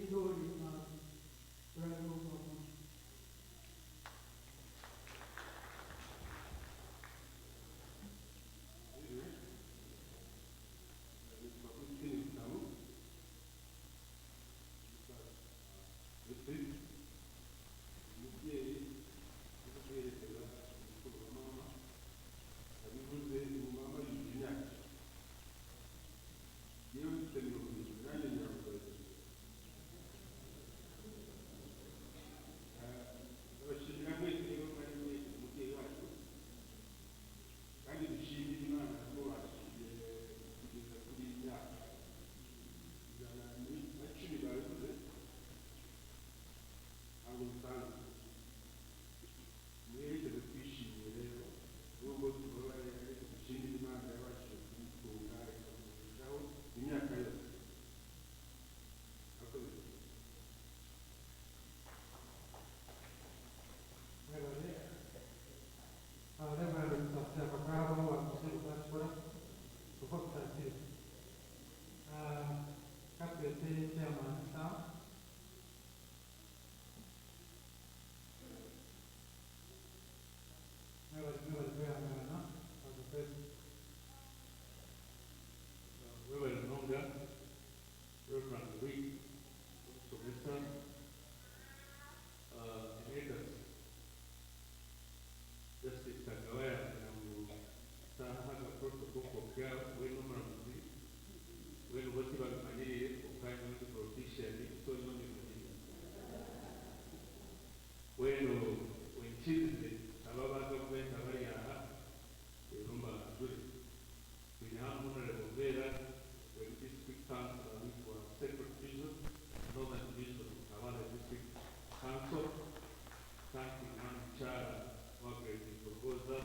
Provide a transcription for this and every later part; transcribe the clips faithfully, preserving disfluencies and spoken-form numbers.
Glory, Father. Glory, Lord, Lord. Umubyeyi, uri guherekeza umukuru wa mama, abivuze ngo mama yuje imyaka. Yewe mfite mirongo irindwi, nanjye ngira ngo nzayuzuza. Ah, ndabashimira mwese rero mwari mwese umubyeyi wacu, kandi dushimire Imana ko bashimye kugeza kuri iyi myaka ijana na cumi babivuze. Ntabwo bisanzwe. Muherekeze twishimye rero, nubwo tubabaye, ariko dushimire Imana yabashije kudutunga, ikamugezaho imyaka yose. Murakoze. Mwebare. Ah, Reverend Pastor Bakaba, wakoze gukora, kuko tutazire. Ah, katwete Chairman Sam. Mwebare, mwebare kwehangana, Pastor Fred. Webare munonga, Reverend Louis, omusomesa, ah, Emeritus Justice Kagaba yagira ngu, "Taha aga protocol kopia, we n'omuramuzi, we nibo tibabimanyirire, kwonka nyowe ndi politician, so nyowe mbimanyirire." Mbwenu wenkirize, aba ba gavumenti abari aha, rero mbahanjure. Twine hanu Honorable Vera, ori District Councillor waitu wa Central Division, Northern Division, Kabale District Council. Kandi twine hanu mukyara Margaret Ntogoza,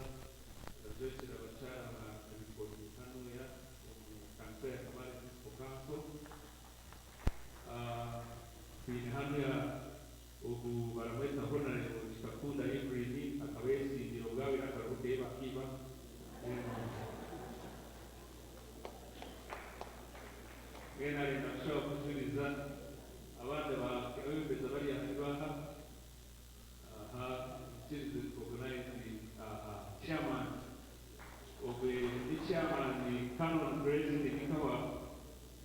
arajwekyera abakyara ba Nabikoni hanuya omu kanisa ya Kabale Municipal Council. Ah, twine hanu ya, ogu baramweta Honorable Kitakunda Evelyn, akaba yesingire obwabaire akaruhuka eyi bakiiba. Mbwenu arenda kushaba kujuriza abandi ba, abebembezi abari aha nibaha. Aha, nkirize recognize, aha, chairman. Ogwe ni chairman, Canon Grace Nikawa,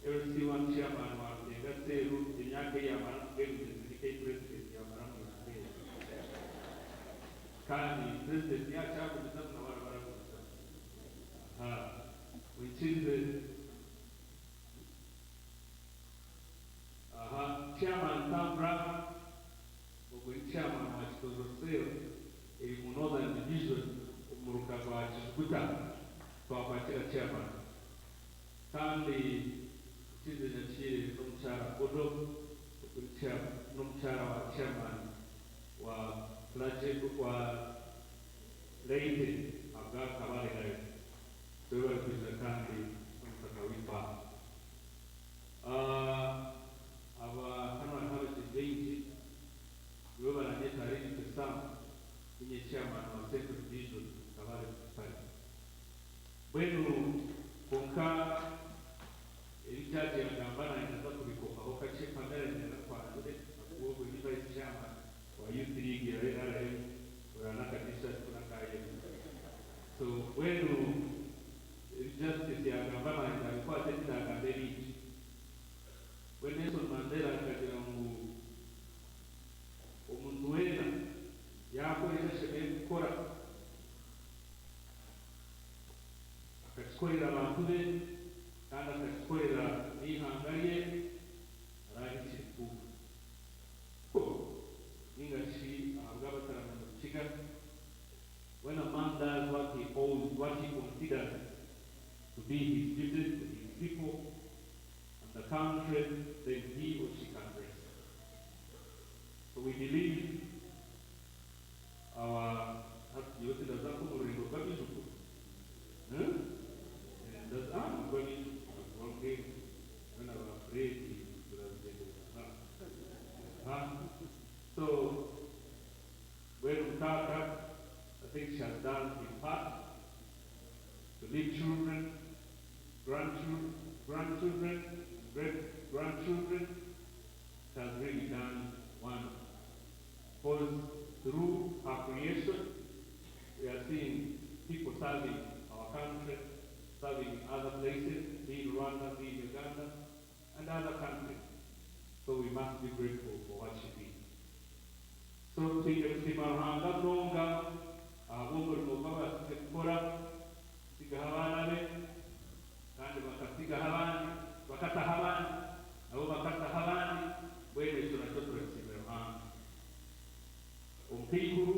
L C one chairman wa Rutenga Seru, emyaka eyi yamara omu bwebembezi nikwo eyi president yamara omu Rutenga. Kandi president yakyagumizamu, nawe araba aragumizamu. Aha, nkirize. Aha, chairman Tambura, ogwe ni chairman wa Kitozo Cell, eri mu Northern Division, omu ruka rwa Kijuguta, twakwakira chairman. Kandi nkize nyakiire n'omukyara Odo, ogwe ni chair-, n'omukyara wa chairman wa Clergy, wa Lady, aga Kabale Lady. Webare kwija kandi n'omutaka waitu aha. Ah, aba, hanu hariho abagyenyi baingi, nibo baranyeta Regent Sam, ninye chairman wa Central Division, Kabale Municipality. Mbwenu, kwonka, ebi Judge yagamba, nanye ndaza kubikopaho kakye, mpamire nanye nakwanzire, ahakuba ogwe ni Vice Chairman wa Youth League ya N R M, orana akadisha ariko n'akayemu. So, mbwenu, ebi Justice yagamba, nanye ndabikwate, tindagamba ebindi. We Nelson Mandela akagira ngu, omuntu weena yaakora eki ashemereire kukora, akakikorera abantu be, kandi akakikorera n'eihanga rye, arahikire kuuka. Ko, ninga shi ahabw'abataramanya Rukiga, when a man does what he owes, what he considers to be his duty to his people and the country, then he or she can rest. So we believe our, hati nyowe tindaza nk'omu rurembo rw'abaijukuru. Eh? Eh, ndaza, ah, rw'abaijukuru, ahabw'okuba mbwenu, nyowe na ba Fred, turabigyendera hamwe. Ah, so, Mbwenu taata, I think she has done her part to leave children, grandchildren, grandchildren, great grandchildren, She has really done wonders. Because through her creation, we are seeing people serving our country, serving other places, be it Rwanda, be it Uganda, and other countries. So we must be grateful for what she did. So twine kusiima Ruhanga munonga ahabw'omurimo ogu abaasize kukora, kutsigaho abaana be, kandi bakasigaho abandi, bakataho abandi, nabo bakataho abandi, mbwenu ekyo nakyo turakisiimira Ruhanga. Omukaikuru,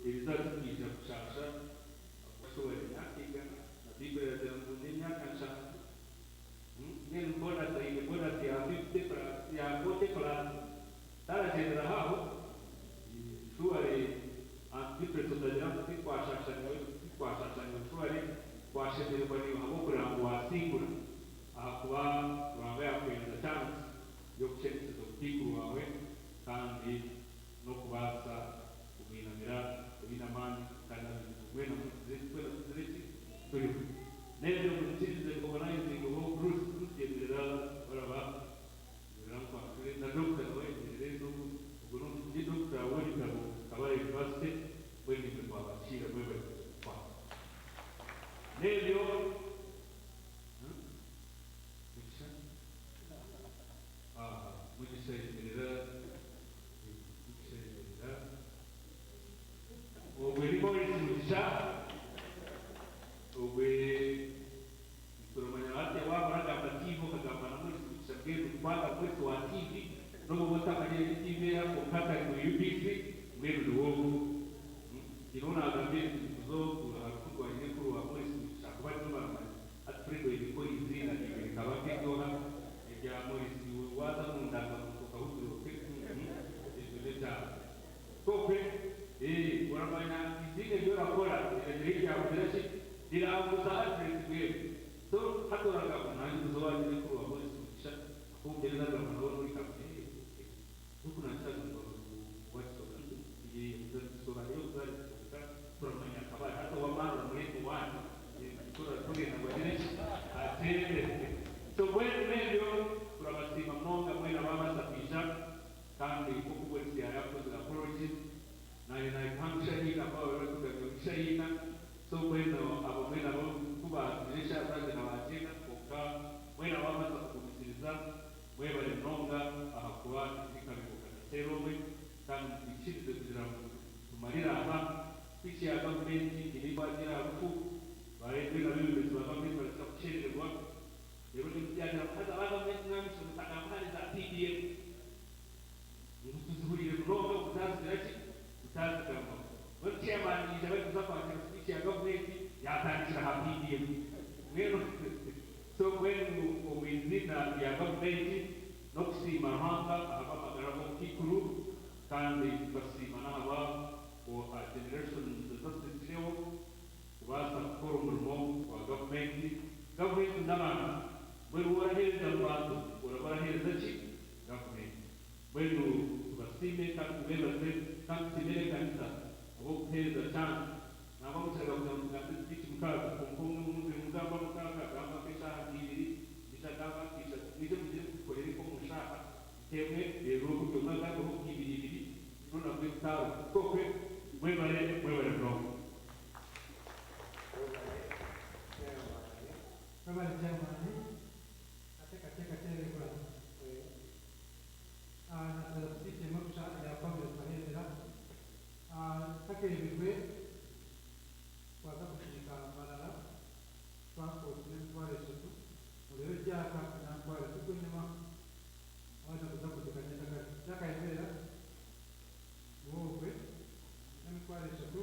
eri izooba titwija kushaasha, ahabw'okuba shuwa eri emyaka igana, na Baiburi eragira ngu n'emyaka nshanju. Hmm? Mbwenu bonus aine bonus ya fifty plus, ya forty plus. Taragyenderaho aho. Surely, Aunt Cyprus, otagira ngu tikwashashaniwe, tikwashashaniwe. Surely, twashemererwa naiwe ahabw'okureeba ngu wasingura. Ahakuba Ruhanga yakuhereza chance y'okukyendeseza omukaikuru waawe, kandi n'okubaasa kumwinamira oine amaani, kandi abaitu mwena mutuzire, twena tuzire ki? Turiho. N'ebyo munyikirize ngu organizingeho Bruce, Bruce yemerera baraba, yemerera nkwasire, na Doctor nawe ayemerere, n'ogu, ogu n'omushigi Doctor w'ebitabo Kabale University, mbwenu nimwe twabakiira, mwebare kukwata. N'ebyo, hmm? Mugisha? Aha, Mugisha yemerera. Mugisha yemerera. Ogwe ni Morris Mugisha. Ogwe nituramanya hati waaba oragamba T V okagamba na Morris Mugisha mbwenu kubanga Morris wa T V, n'obu oba otamanyire ni T V eha kwonka atari mu U B C, mbwenu ni wowe. Hmm? Tihaine ou naagambire nti nikuza oku aha rufu rwa nyirakuru wa Morris Mugisha ahakuba nibo baramanya. Hati Fred oine kukora eiziina ryawe rikaba nk'eryo hanu, erya Morris, waaza omu ndangamuntu okahurira oti, "Mhm, egyo n'egyawe." Koko, eh, oramanya eiziina eri orakora, riragira eki ryakugira ki, riranguza address mbwenu. So, hati oragamba, "Nangye nkuza owa nyirakuru wa Morris Mugisha, ahu ngyenda nagamba nawe muri kamwe, eh, okay." Nk'oku naakiraga ngu, ngu, wakisoma, eh, eh, kuza kugisoma, niyo kuza kugisoma, turamanya akabari. Hati ow'amaani oramureka owandi, eh, tura-, tugenda ngu agire ki? Agyende. So, mbwenu n'ebyo, turabasiima munonga, mwena abaabaasa kwija, kandi nk'oku Boris yaayakozire apologies, naanye naayetaho ngu Shayina, ahabw'abaire batugambira ngu Shayina. So, mbwenu abo mwena abo ku baatugire eshaaha zaagyenda baagyenda, kwonka mwena abaabaasa kugumisiriza, mwebare munonga ahakuba eri kabiko katateera omwe, kandi mutwikirize kugira ngu tumarire aha, speech ya gavumenti eri twagira aha rufu, bareetwe n'abeebembezi ba gavumenti baraza kukyerererwa, reero nimutyagira ngu haza aba gavumenti mwamisha mutagamba ahari za P D M. Ngu tuzihuriire munonga, mutazigira ki? Mutazigambaho. Mbwenu chairman yaija bari kuza kwakira speech ya gavumenti, yaatandikira aha P D M. Mbwenu, so mbwenu omu iziina rya gavumenti n'okusiima Ruhanga ahabw'amagara g'omukaikuru, kandi tukasiima n'ahabwa, o, a, generations ezasigireho kubaasa kukora omurimo gwa gavumenti. Gavumenti n'abantu. Mbwenu waaba oraheereza mu bantu, oraba oraheereza ki? Gavumenti. Mbwenu tubasiime kandi tubeebaze, kandi tusiimire ekanisa ahabw'okutuheereza chance. Nangwa mukiraga kugira ngu tugambe speech mukaaga, kwonka omwe omuri mwe mugamba mukaaga, agamba nk'eshaaha nk'ibiri, ondiijo agamba nk'ishatu, mwije mugire mutukorere nk'omu shaaha nk'emwe, reero oguri omwe agambeho nk'ibiri ibiri, reero nabwe tutaaruga. Kokwe, mwebare, mwebare munonga. Webare chairman. Kateekateeka kyeregura. Ah, na speech emwe kusha eya kabiri tukareebera. Ah, tutakeebirwe, twaza kusiika Mbarara, transport n'emitwaro eshatu, oreebe ebyaka n'emitwaro eshatu enyima, waza kuza kuziika nyakare. Byakareebera, wowe, n'emitwaro eshatu,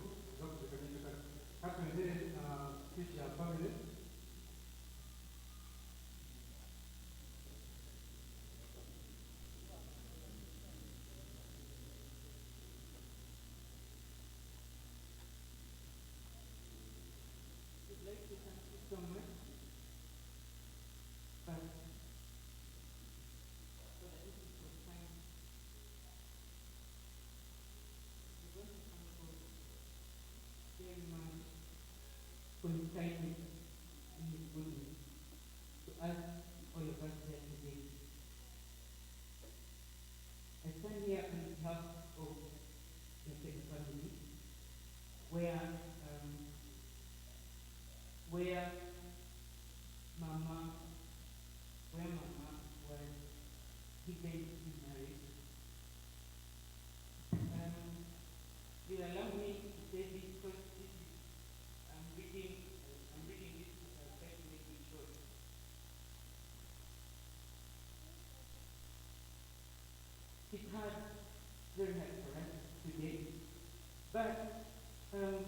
But, um,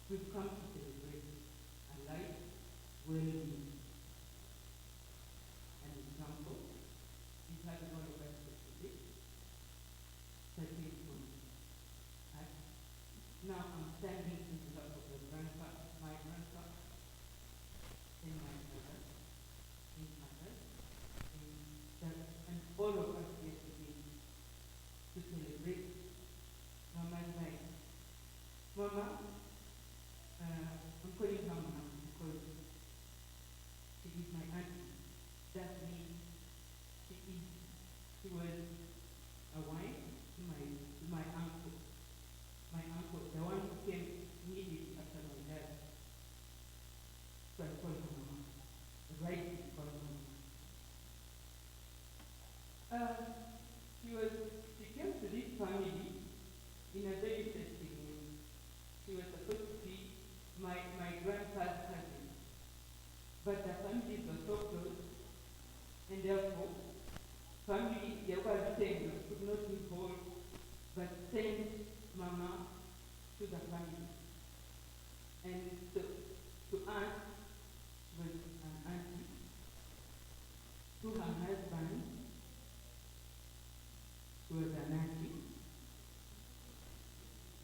we've come to celebrate a life well lived. An example, we've had all of us yesterday, starting from us. Now I'm standing in behalf of the grandpa, my grandpa, and my father, and mother, and that, and all of us here today to celebrate Mama's life. Mama, uh, I'm calling her Mama because she is my auntie. That means she is, she was a wife to my, to my uncle. My uncle, the one who came immediately after my dad. So I call her Mama. Rightly call her Mama. Uh, she was, she came to this family in a very interesting way. She was supposed to be my, my grandpa's cousin. But the families were so close, and therefore, family ya Rwabitengwa could not be whole, but sent Mama to the family. And so, to us, she was an auntie. To her husband, she was an auntie.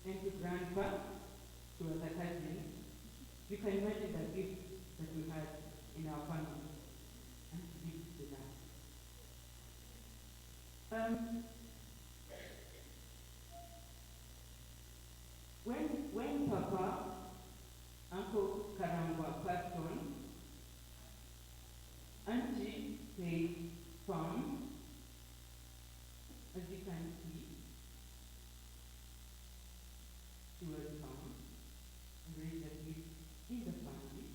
And to grandpa, she was a cousin. You can imagine the gift that we had in our family. And she lived with us. Um, when, when Papa, Uncle Karangwa passed on, Auntie stayed firm, as you can see. She was firm and raised a kid in the family.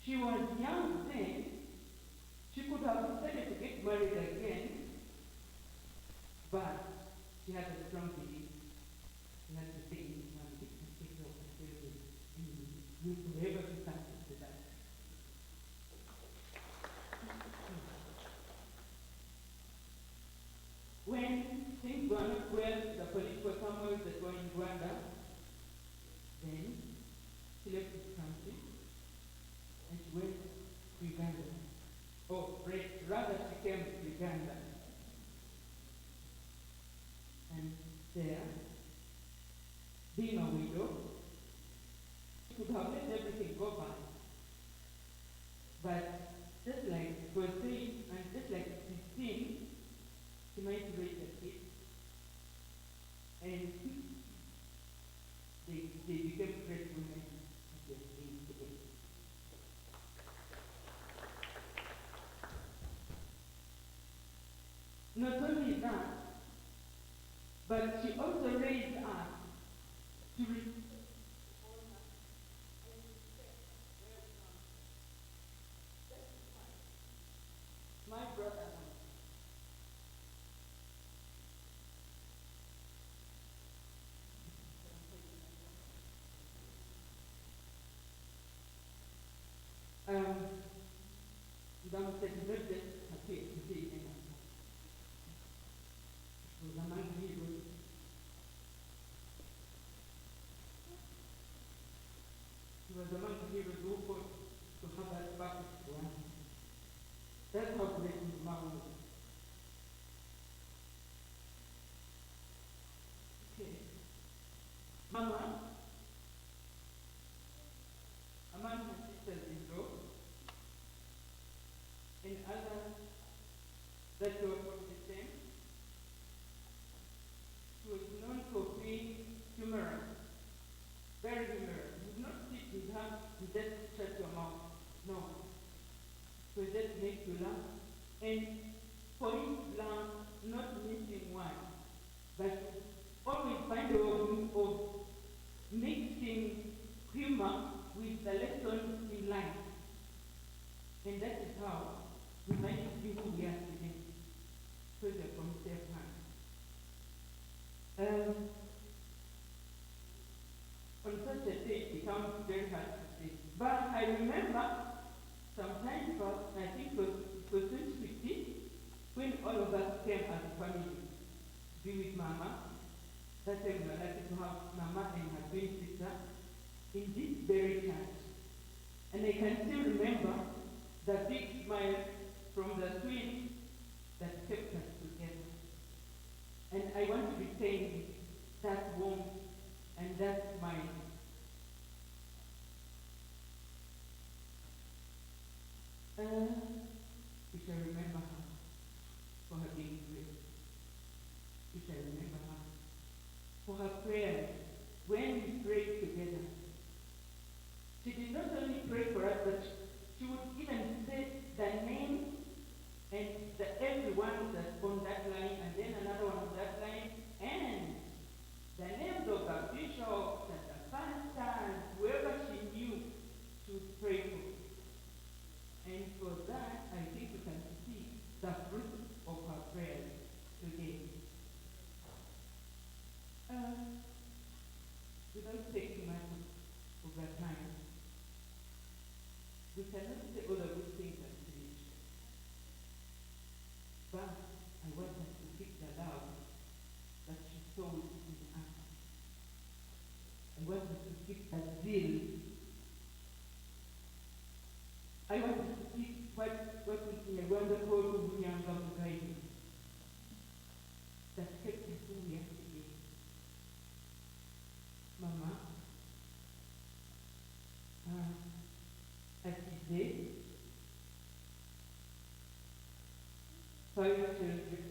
She was young then. She could have decided to get married again, but she had a strong belief. She had to stay in the family and take care of her children. And we will forever be thankful to that. When things were not well, the political turmoil that were in Rwanda, then she left the country and she went to Uganda. Oh, ra-, rather, she came to Uganda. And there, being a widow, she could have let everything go by. But just like it was said, and just like it is seen, she might raise a kid, and they, they became great women as they are being today. Not only that, but she also raised us to re-, my brother. Um, ndamutse, it's not just a P H D in He was among the heroes. He was among the heroes who fought to have us back to Rwanda. That's how great Mama was. Okay. Mama, among her sisters-in-law and others that were from the same, she was known for being humorous, very humorous. You would not sit with her and just shut your mouth. No. She will just make you laugh and point blank, not missing one. But always find a way of, of mixing humor with the lesson in life. And that is how we managed to be who we are today. Because we are from safe hands. Um, on such a day, it becomes very hard to say. But I remember some time back, I think it was, it was twenty fifteen, when all of us came as a family to be with Mama. That time we were lucky to have Mama and her twin sister in this very church. And I can still remember the big smile from the twins that kept us together. And I want to retain that warmth and that smile. Uh, we shall remember her for her being brave. We shall remember her for her prayers when we prayed together. She did not only pray for us, but she would even say the name and the everyone that's on that line, and then another one on that line, and the names of the bishops and the pastors, whoever she knew, she would pray for. And for that, I think you can see the fruit of her prayers today. Uh, without taking much of the time, we cannot say all the good things and finish. But I want us to keep the love that she showed in us. I want us to keep the zeal. I want us to keep what, what in Kinyarwanda called ubunyangamugayo. That kept us who we are today. Mama, uh, akize five children.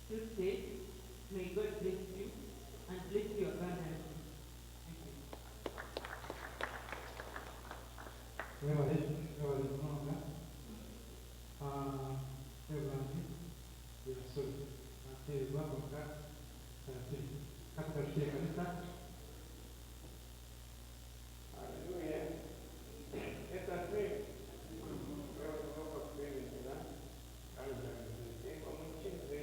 To say, may God bless you and bless you abundantly. Thank you. Webale, webale munonga. Ah, Reverend, yeah, sorry. Naterwa kwonka, ah, katugarukire ekanisa. Haleluya. Let us pray. Webale munonga kutureebera, kandi omu kindi,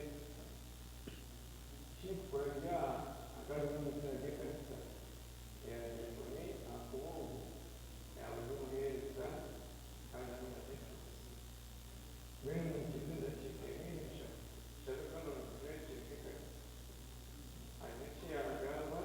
kiri kukorera aha, akaba ari omu izina ry'ekanisa ya Diakoni, ahakuba ogu yaabaire omuheereza, kandi ari na Diakoni. Mbwenu omu kindi, ndakiika emwe, tushabe kandi omu kindi, ekanisa. Aine eki yaagamba,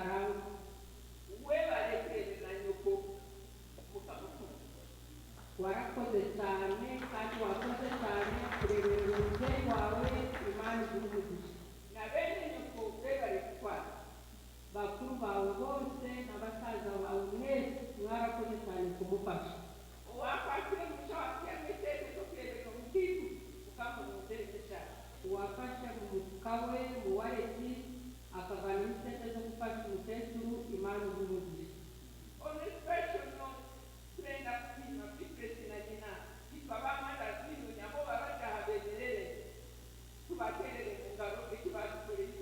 Karangwa. Webare kureberera nyoko, Mukama akunda. Warakoze cyane, kandi wakoze cyane kureberera umubyeyi wawe. Imana iguhe umugisha. Na bene nyoko bebare kukwata. Bakuru bawe bose na basaza bawe mwese, mwarakoze cyane kumufasha. Owakwatire omugisha wa kuyama esente z'okureberera omukiikuru, Mukama omumpere ekyaro. Uwafashe mu mufuka we, mu wallet, akavanamu sente zo gufasha umukecuru, Imana imuhe umugisha. On a special note, turenda kusiima Beatrice na nyina, itwe aba Mothers Union, abo baba bari aha bemerere, tubaterere mu ngaro eki badukoreye.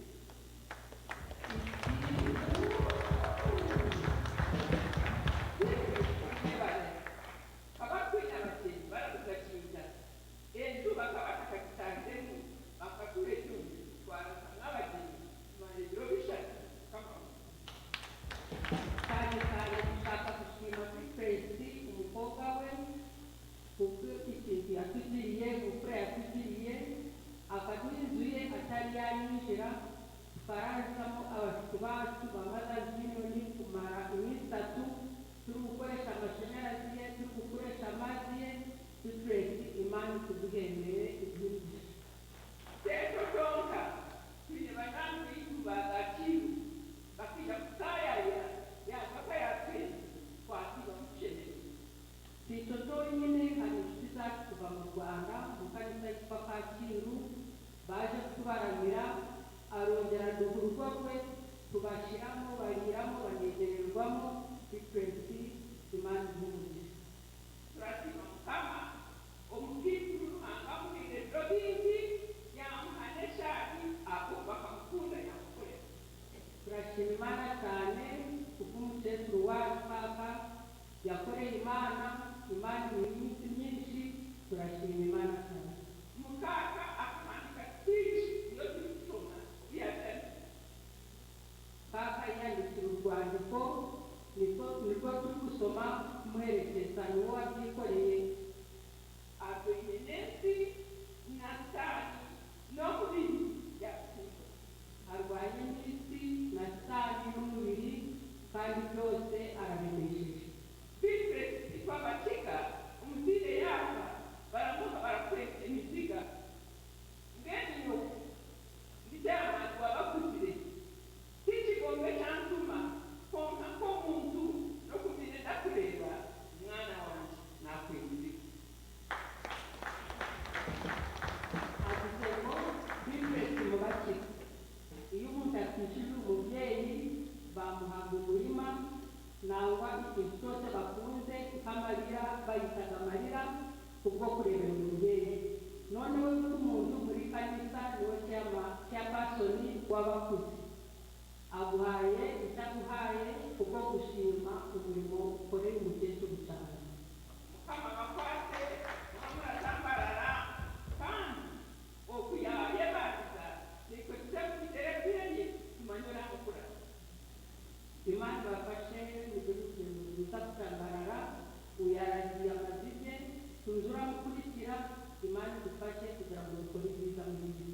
Beatrice, mwebare. Nkaba twine abagyenyi bararuga Jinja. Enju bakaba batakagitahiremu, bakatuha ebyoma, twarasa nk'abagyenyi, tumara ebiro bishatu, Mukama we. Cyane cyane dushaka gushima Beatrice, umukobwa we, kuko ikintu yatugiriye, ubupfura yatugiriye, akaduha inzu ye atari yayinjira, tukarazamu abashyitsi bacu ba Mothers Union kumara iminsi itatu, turi gukoresha amashanyarazi ye, turi gukoresha amazi ye. Beatrice, Imana ikuduhembere, iguhe umugisha. Si ekyo kyonka, twine banywani baitu ba Gakiiru, bakaija kutayayira, yaba ka yatwenze, twasiiba mu kushemererwa. Si ekyo kyonyine, hari inshuti zacu kuva mu Rwanda, mu kanisa yitwa Kacyiru, baje kutubaramira, arongera aduha urugo rwe, tubashiramo, bariramo, banezererwamo. Beatrice, Imana iguhe umugisha. Turasiima Mukama, omukaikuru Ruhanga amuhaire ebiro bingi, yamuha n'eshaadi, ahabw'okuba akamukunda, yamukorera. Turashima Imana cyane kubw'umukecuru wacu, kaaka, yakoreye Imana, Imana imuha iminsi myinshi, turashima Imana cyane. Mukaaka akatandika speech, niyo turi kushoma, obu yatandikire. Kaaka yandikire urwandiko, niko, nirwo turi kushoma, kumuherekyesa, niwe wabyikoreye. Arwanye n'ensi na Sitaani n'omubiri, yakutsimbura. Arwanye n'isi na Sitaani n'omubiri, kandi byose arabimesheje. Beatrice, itwe Abakiga, omuzaire yaafa, baramuha, barakwenda emiziga. Mbwenu nyowe, ndi chairman w'abakuzire. Ti kigombe kyantuma, kwonka nk'omuntu, n'oku mbaire ndakureeba, mwana wangye, nakwendire. Agize ngu, Beatrice Mubakire, iyo omuntu atwishije omubyeyi, bamuhaga omurima, nangwa ekintu kyose bakunze, nk'amarira, bayitaga amarira, kubw'okureebera omubyeyi. Noneho nk'omuntu omuri kanisa, niwe chairma-, chairperson w'abakuzi. Aguhaye, eki aguhaye, kubw'okushiima omurimo okorire mukecuru kyangye. Mukama abakwase, muraba muratambarara, kandi oku yayebandiza, naitwe tuze kugira ebyeye, tumanye oramukura. Imana ibafashe, mugire urugendo rwiza kutambarara, uyu aragiye amazige, tuze uramukurikira, Imana idufashe kugira ngu dukore ibyiza muri byo.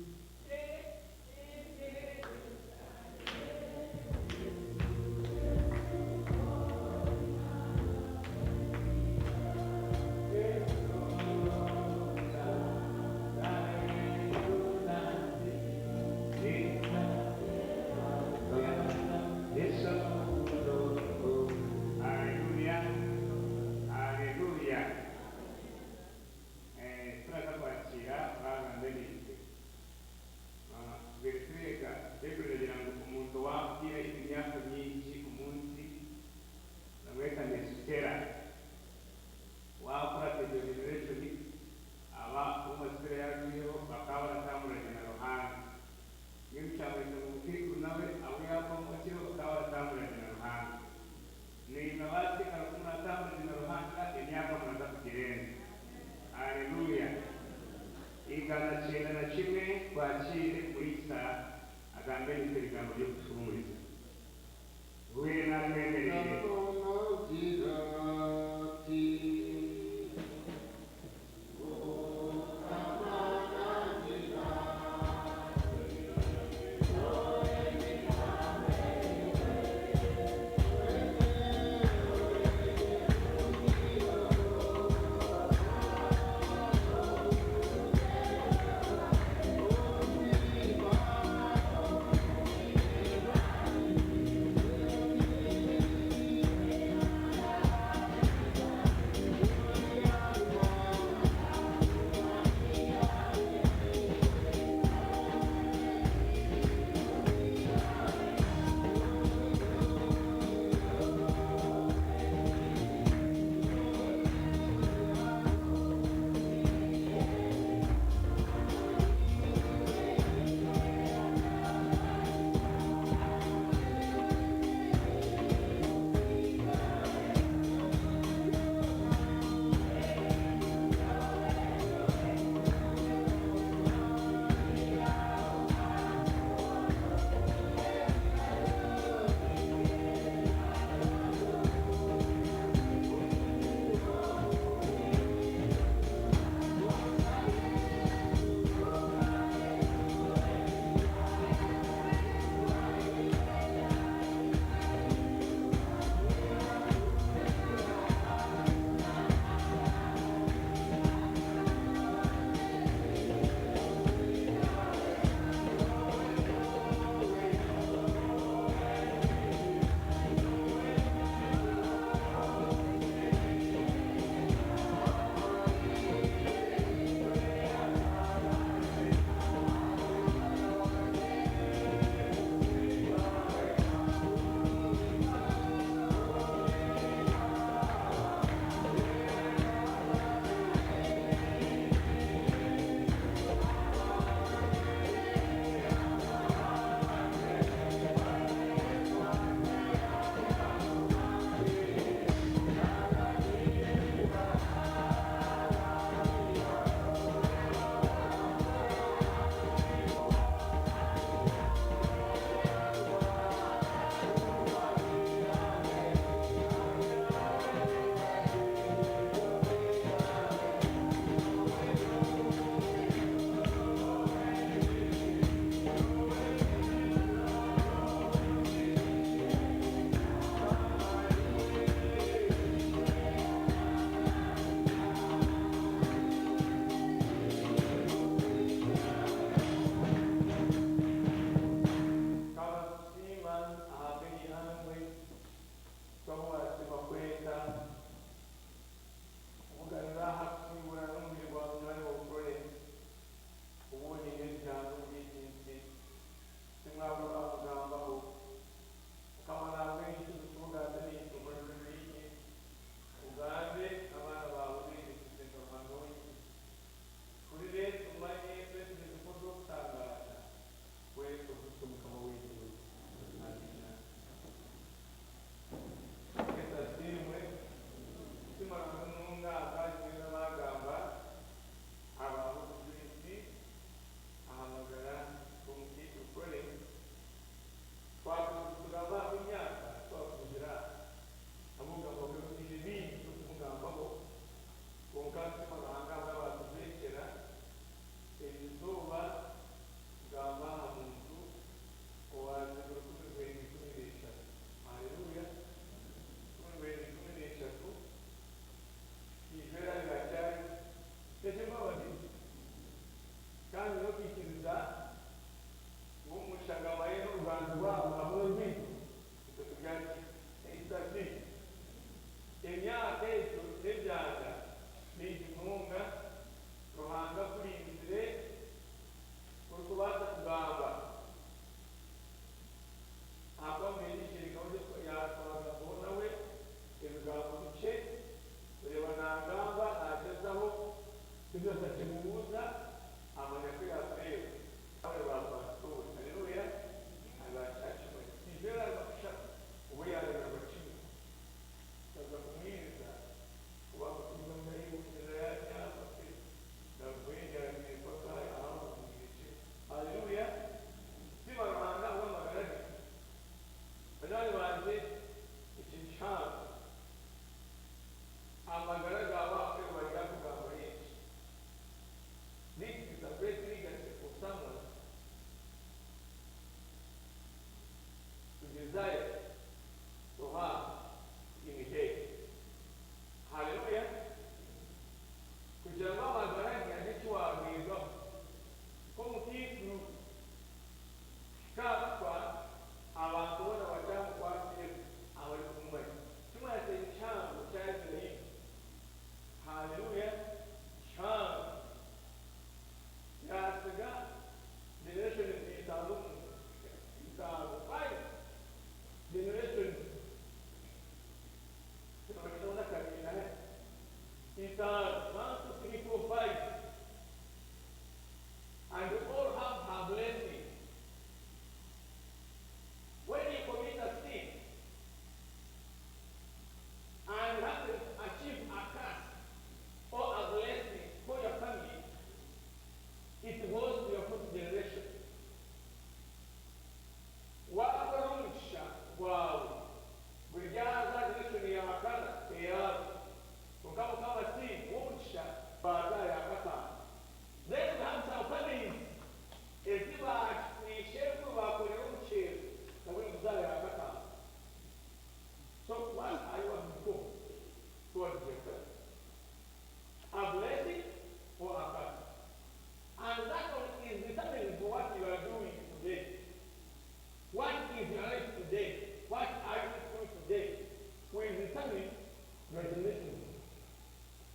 Imagination.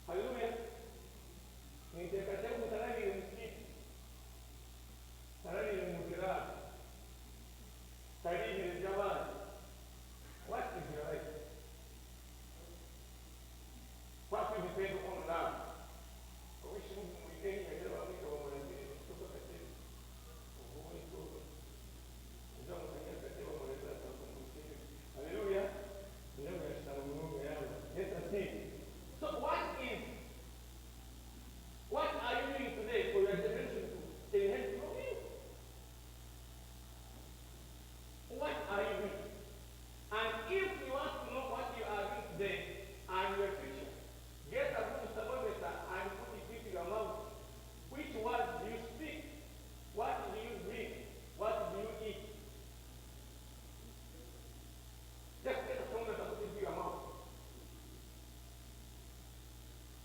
Hallelujah. Ninteekateeka ngu tarariire mu street, tarariire mu hotera, tariibire eby'abandi. What is your life? What will depend on love? Owishi mu Kenya yari bamwita bamuragire, bakitoka katebe. Hallelujah. Yes, I see. So what is, what are you doing today for your generation to inherit from you? What are you doing? And if you want to know what you are doing today and your future, get a good thermometer and put it into your mouth. Which words do you speak? What do you drink? What do you eat? Just get a thermometer, put it into your mouth.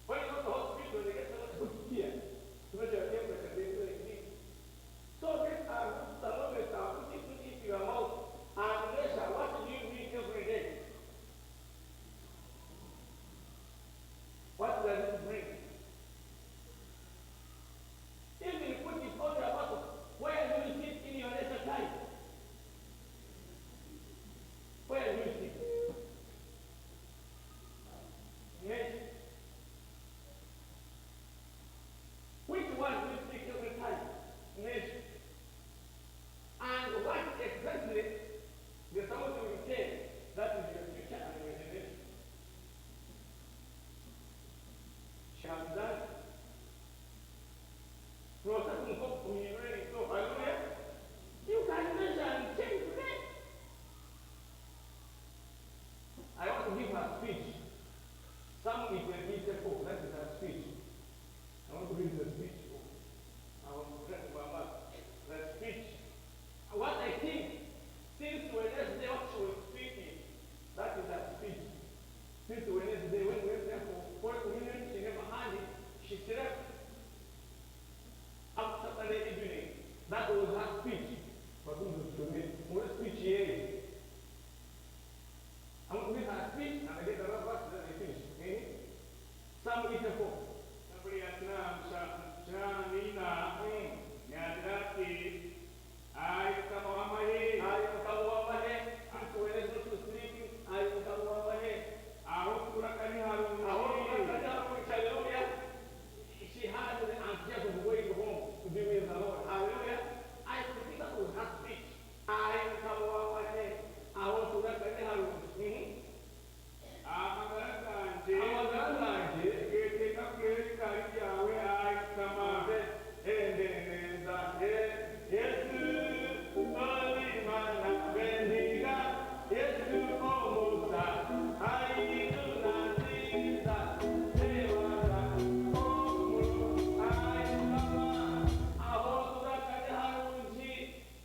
When you go to hospital, they get somebody to put it here to measure your temperature, they do like this. So get a good thermometer, put it, put it into your mouth, and measure what do you drink every day. What does it bring? Even put it on your bottle. Where do you sit in your leisure time? Where do you sit? Yes. Which one do you speak every time? Yes. And what exactly the sound will tell, that is your future and your generation. Shall be done. Professor Kumko, we ready. So, hallelujah. You can measure and change today. I want to give a speech. Some it will be simple. That is a speech. I want to read the speech. I want to read the speech. What I think, since Wednesday, what she was speaking, that is her speech. Since Wednesday, when we went there for Holy Communion, she never had it. She slept up Saturday evening. That was her speech. But who was to make? What speech here? I'm going to read her speech and I get the verse, then I finish. Okay? Psalm eighty-four. Zaburi ya kinaana, kinaana n'ina, mm, nihaagira ati, Ai Mukama w'amahe. Ai Mukama w'amahe. Since Wednesday she was sleeping. Ai Mukama w'amahe. Ahu oturaka ni harungi. Ahu oturaka ni harungi. Hallelujah. She had the anxiety of going home to be with the Lord. Hallelujah. I think that was her speech. Ai Mukama w'amahe, ahu oturaka ni harungi. Mhm. Amagara gangye, amagara gangye, nigeeteeka kureeba ebikari byawe, ai Mukama. Endendeeza. Eh, Yesu, ori Mana, bendiga, Yesu, omusa, ai Yesu, nasiza, ebara, omuro, ai Mukama, ahu oturaka ni harungi.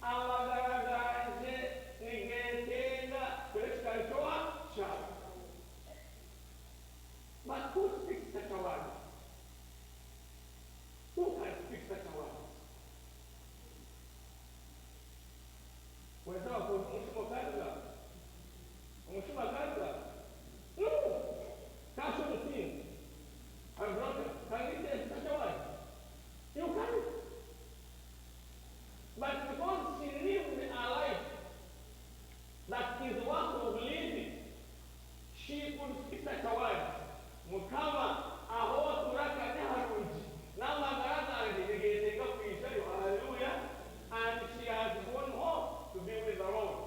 Amagara gangye nigetenga kureeba ekikari ky'owa kyawe. But who speaks such a word? Who can speak such a word? Weza wakoze omushuma okaruga? Omushuma akaruga? No! That's what you think. Our brother, can you say such a word? You can't. But because she lived a life that is worth of living, she could speak such a word, Mukama, ahu oturaka ni harungi, n'amagara gangye nigetenga kwijayo. Hallelujah. And she has gone home to be with the Lord.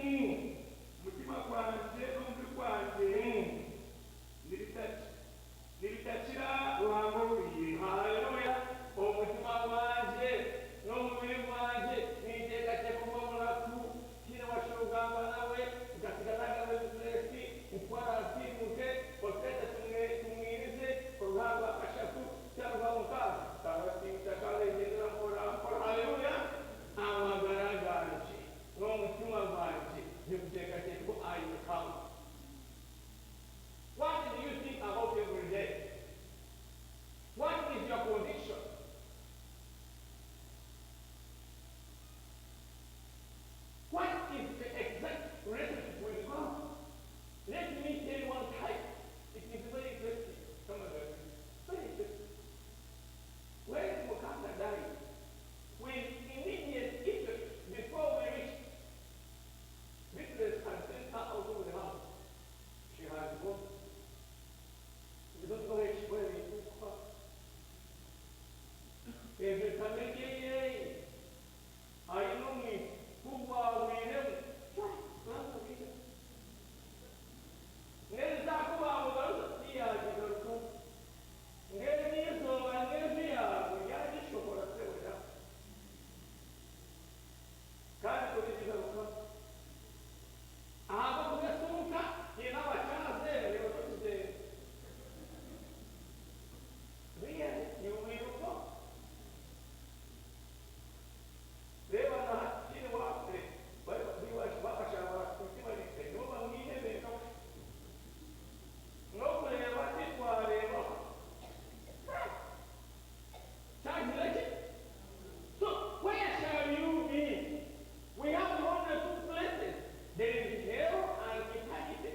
Mm. Omutima gwangye n'omubiri gwangye, mm, nibitaki-, nibitakira Ruhanga oburire. Haleluya! Omutima gwangye n'omubiri gwangye, ninteekateeka omu omunaku, tihaine owashobora kugamba nawe, nkatsiga nagamba ebintu eki, nkuba nasiimuke, otwete tumwe-, tumwirize, oruhanga rwa kashatu, tyarugaho nkaaha, kaba simutakara, egyendera mpora mpora. Haleluya! Amagara gangye n'omutima gwangye bikuteekateeka aha Mukama. What do you think about every day? What is your conviction? What is the exact relationship with God? Let me tell you one time. It is very interesting. Come on, guys. Very interesting. When Mukasa died, with immediate effect, before we reached Beatrice had sent her out of the house. She had gone. Nibyo tubaho ekikora ebintu kufa. Ebyo kamegeye. Aine omwisi, ku gwahwiremu. Neza ku bamugaruza, tiyagigarukamu. Ng'erizooba n'ejo yaawe yagishohora, se wera. Kandi kuri kigaruka. Ahabw'okuba etunka, haine abakyazeera, reeba tokizeera. Really, you will go. Reeba na hati, tihaine waakure, bari, bari, bakashaba, nibo bamwine benka. N'okureeba titwareebaho. Kyagira ki? So, where shall you be? We have only two places. There is hell and eternity.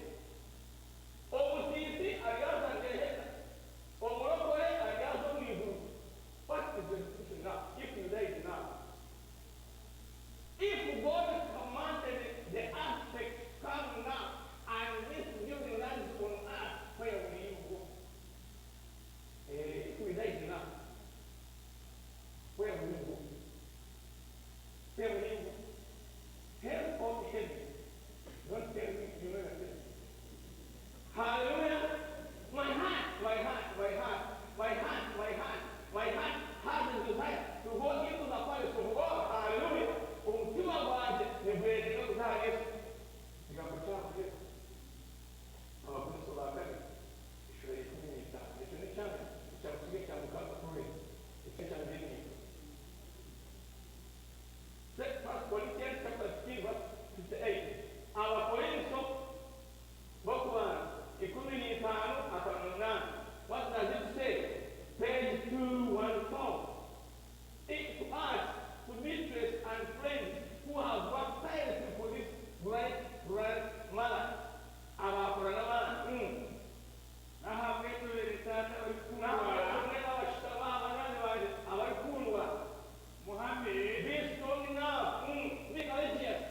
Omusiisi aryaza Gehena, omurokore aryaza omu iguru. What is the solution now, if you died now? If God commanded the earthquake to come now and this building lands on earth, where will you go? Eh, if we died now, where will you go? Where will you go? Hell or heaven? Don't tell me you know yourself. Hallelujah! My heart, my heart, my heart, my heart, my heart, my heart has a desire to go into the palace of God. Hallelujah! Omutima gwangye nigwetega kuza aha Yesu. Ekigambo kya Yesu. Abakorinso ba kabiri, eshura ya ikumi n'itaano. Ekyo n'ekyangye, ekya Rukiga ekya Mukama Florence. Ekyo ekyangye n'ekyo. First Corinthians chapter fifteen, verse fifty-eight. Abakorinso b'okubanza, ikumi n'itaano, ataano n'omunaana. What does it say? Page two one four. It to us, to Beatrice and friends who have worked tirelessly for this bright, bright mother. Abaakora n'amaani. Mm. N'ahabw'ekyo, beene Taata abarikukundwa. N'ahabw'ekyo, mbwenu abashutami aha banywani bangye abarikukundwa. Muhame. Be strong enough. Mm. Be courageous.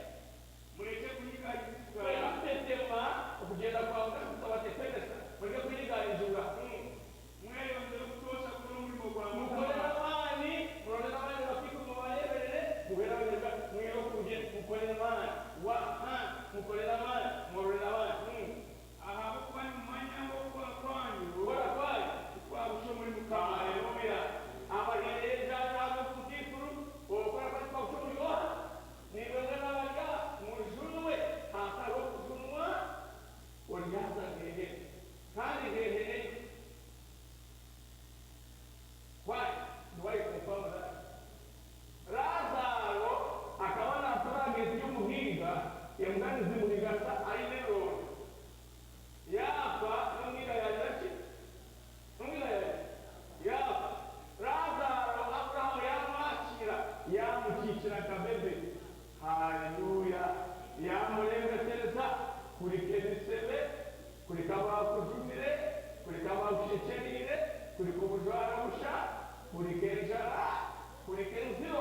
Mureke kunyiganyizibwa. Mureke kutetema, okugyenda kwa Mukama kutabatetemesa. Mureke kunyiganizibwa. Mm. Mweyongyere kutoosha kukora omurimo gwa Mukama. Mukore n'amaani, murore n'abandi bakaikuru mubareeberere, muhe n'abandi, mwire okurugye, mukore n'amaani. Wa, ha, mukore n'amaani, murore n'abandi. Mm. Ahabw'okuba nimumanya ngu okukora kwanyu, okukora kwanyu, tikwabushwa omuri Mukama. Haleluya. Abahaire y'enjanja ahabw'okukaikuru, okukora kwanyu tikwabushwa omuri oha? Naimwe mwena abarya, mujunwe, hatariho kujunwa, oryaza Gehena. Kandi Gehena eyo. Why do I confirm that? Laazaaro akaba naatura ahagati y'omuhinga, embwa nizimurigata aine erondo. Yaafa, n'omuhinga yaagira ki? N'omuhinga yaagira, yaafa. Laazaaro Aburahamu yaamwakiira, yaamukiikira akabebe. Haleluya! Yaamurengatereza, kurika ebisebe, kurika abaakujumire, kurika abaakushekyereire, kurika obujwaro busha, kurika enjara, kurika enziro.